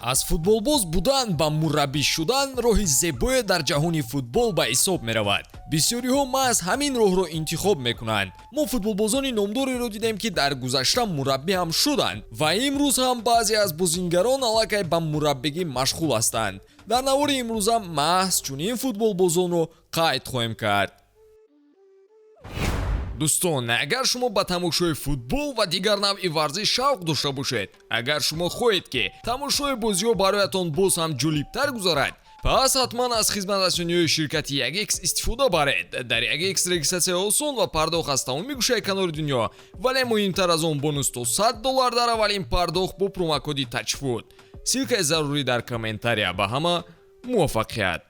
Аз футболбоз будан ба мураббӣ шудан роҳи зебое дар ҷаҳони футбол ба ҳисоб меравад. Бисёриҳо маҳз ҳамин роҳро интихоб мекунанд. Мо футболбозони номдореро дидем, ки дар гузашта мураббӣ ҳам шуданд ва имрӯз ҳам баъзе аз бозингарон аллакай ба мураббигӣ машғул ҳастанд. Дар навори имрӯза маҳз чунин футболбозонро қайд хоҳем кард. Дӯстон, агар шумо ба тамошои футбол ва дигар навъи варзиш шавқ дошта бошед, агар шумо хоҳед, ки тамошои бозиҳо бароятон боз ҳам ҷолибтар гузарад, пас ҳатман аз хизматрасониҳои ширкати 1X истифода баред. Дар 1X регистратсия осон ва пардохт аз тамоми гӯшаи канори дунё, вале муҳимтар аз он, бонус то 100 доллар дар аввалин пардохт бо промокоди TAJFOOT. Ссылкаи зарурӣ дар комментария. Ба ҳама муваффақият!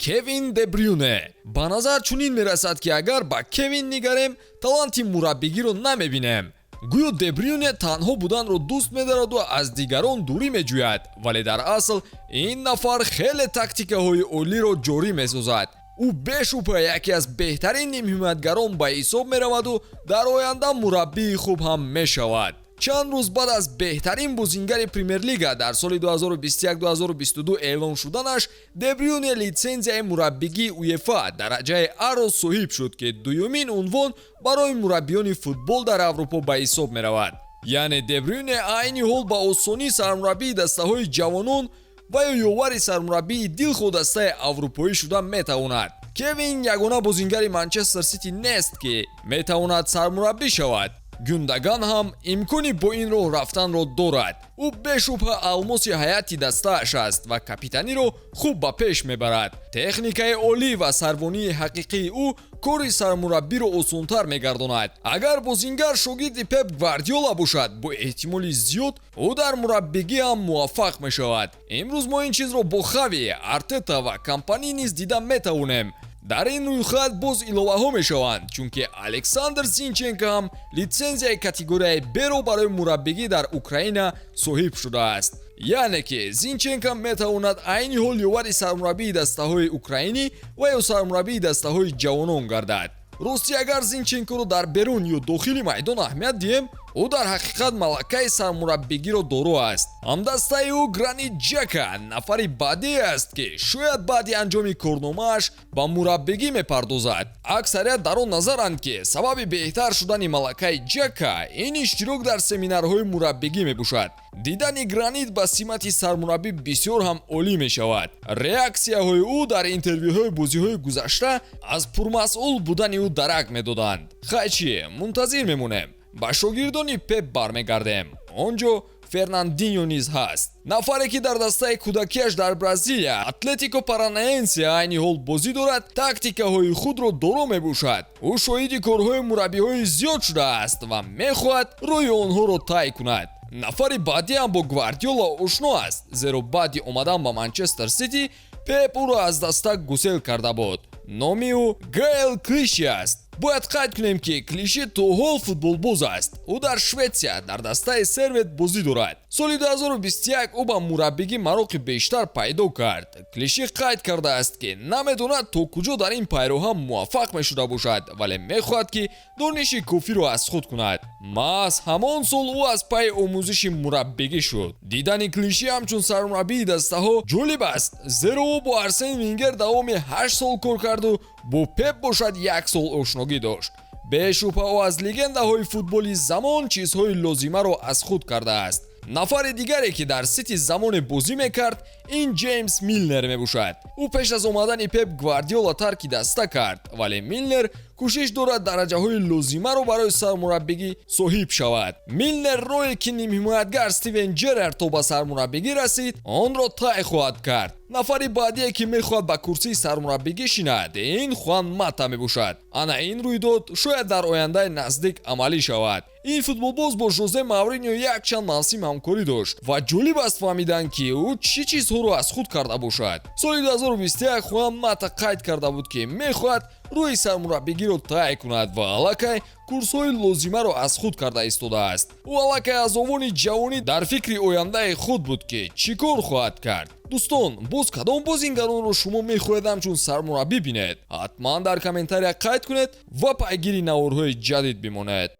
Кевин Дебрюне. Ба назар чунин мерасад, ки агар ба Кевин нигарем, таланти мураббигиро намебинем. Гӯё Дебрюне танҳо буданро дӯст медораду аз дигарон дурӣ меҷӯяд, вале дар асл ин нафар хеле тактикаҳои олиро ҷорӣ месозад. Ӯ бешубҳа яке аз беҳтарин нимҳимоятгарон ба ҳисоб мераваду дар оянда мураббии хуб ҳам мешавад. Чанд рӯз баъд аз беҳтарин бозингари Премер-лига дар соли 2021-2022 эълон шуданаш, Дебрюне литсензияи мураббигии УЕФА дараҷаи Аро соҳиб шуд, ки дуюмин унвон барои мураббиёни футбол дар Аврупо ба ҳисоб меравад. Яъне Дебрюне айни ҳол ба осонӣ сармураббии дастаҳои ҷавонон ва ё ёвари сармураббии дилхоҳ дастаи аврупоӣ шуда метавонад. Кевин ягона бозингари Манчестер Сити нест, ки метавонад сармураббӣ шавад. Гюндаган ҳам имкони бо ин роҳ рафтанро дорад. Ӯ бешубҳа алмоси ҳайати дастааш аст ва капитаниро хуб ба пеш мебарад. Техникаи олӣ ва сарвонии ҳақиқии ӯ кори сармураббиро осонтар мегардонад. Агар бозингар шогирди Пеп Гвардиола бошад, бо эҳтимоли зиёд ӯ дар мураббигӣ ҳам муваффақ мешавад. Имрӯз мо ин чизро бо Хави, Артета ва Компани низ дида метавонем. Дар ин рӯйхат боз иловаҳо мешаванд, чунки Александр Зинченко ҳам литсензияи категорияи Б-ро барои мураббигӣ дар Украина соҳиб шудааст. Яъне ки Зинченко метавонад айни ҳол ёвари сармураббии дастаҳои украинӣ ва ё сармураббии дастаҳои ҷавонон гардад. Ростӣ, агар Зинченкоро дар берун ё дохили майдон аҳамият диҳем, ӯ дар ҳақиқат малакаи сармураббигиро доро аст. Ҳамдастаи ӯ Гранит Ҷака нафари баъдие аст, ки шояд баъди анҷоми корномааш ба мураббигӣ мепардозад. Аксарият дар он назаранд, ки сабаби беҳтар шудани малакаи Ҷака ин иштирок дар семинарҳои мураббигӣ мебошад. Дидани Гранит ба симати сармураббӣ бисёр ҳам олӣ мешавад. Реаксияҳои ӯ дар интервюҳои бозиҳои гузашта аз пурмасъул будани ӯ дарак медоданд. Хайчи, мунтазир мемонем. Ба шогирдони Пеп бармегардем. Он ҷо Фернандиньо низ ҳаст, нафаре ки дар дастаи кӯдакиаш дар Бразилия, Атлетико Паранаенсе, айни ҳол бозӣ дорад, тактикаҳои худро доро мебошад. Ӯ шоҳиди корҳои мураббиҳои зиёд шудааст ва мехоҳад роҳи онҳоро тай кунад. Нафари баъдиам бо Гвардиола ошно аст, зеро баъди омадан ба Манчестер Сити Пеп ӯро аз даста гусел карда буд. Номи ӯ Гаэл Клиши аст. Бояд қайд кунем, ки Клиши то ҳол футболбоз аст. Ӯ дар Шветсия дар дастаи Сервет бозӣ дорад. Соли 2021 ӯ ба мураббигӣ мароқи бештар пайдо кард. Клиши қайд кардааст, ки намедонад, то куҷо дар ин пайроҳа муваффақ мешуда бошад, вале мехоҳад, ки дониши кофиро аз худ кунад. Маҳз ҳамон сол ӯ аз пайи омӯзиши мураббигӣ шуд. Дидани Клиши ҳамчун сармураббии дастаҳо ҷолиб аст, зеро ӯ бо Арсен Венгер давоми 8 сол кор карду бо Пеп бошад як сол ошногӣ дошт. Бешубҳа, ӯ аз легендаҳои футболи замон чизҳои лозимаро аз худ кардааст. Нафари дигаре, ки дар Сити замоне бозӣ мекард, ин Ҷеймс Милнер мебошад. Ӯ пеш аз омадани Пеп Гвардиола тарки даста кард, вале Милнер кӯшиш дорад дараҷаҳои лозимаро барои сармураббигӣ соҳиб шавад. Милнер роҳе, ки нимҳимоятгар Стивен Ҷерард то ба сармураббигӣ расид, онро тай хоҳад кард. Нафари баъдие, ки мехоҳад ба курсии сармураббигӣ шинад, ин Хуан Мата мебошад. Ана ин рӯйдод шояд дар ояндаи наздик амалӣ шавад. Ин футболбоз бо Жозе Мауриньо якчанд мавсим ҳамкорӣ дошт ва ҷолиб аст фаҳмидан, ки ӯ чӣ чизҳоро аз худ карда бошад. Соли 2021 Хуан Мата қайд карда буд, ки мехоҳад роҳи сармураббигиро тай кунад ва аллакай курсҳои лозимаро аз худ карда истодааст. Ӯ аллакай аз овони ҷавонӣ дар фикри ояндаи худ буд, ки чӣ кор хоҳад кард. Дӯстон, боз кадом бозингаронро шумо мехоҳед ҳамчун сармураббӣ бинед, ҳатман дар комментария қайд кунед ва пайгири наворҳои ҷадид бимонед.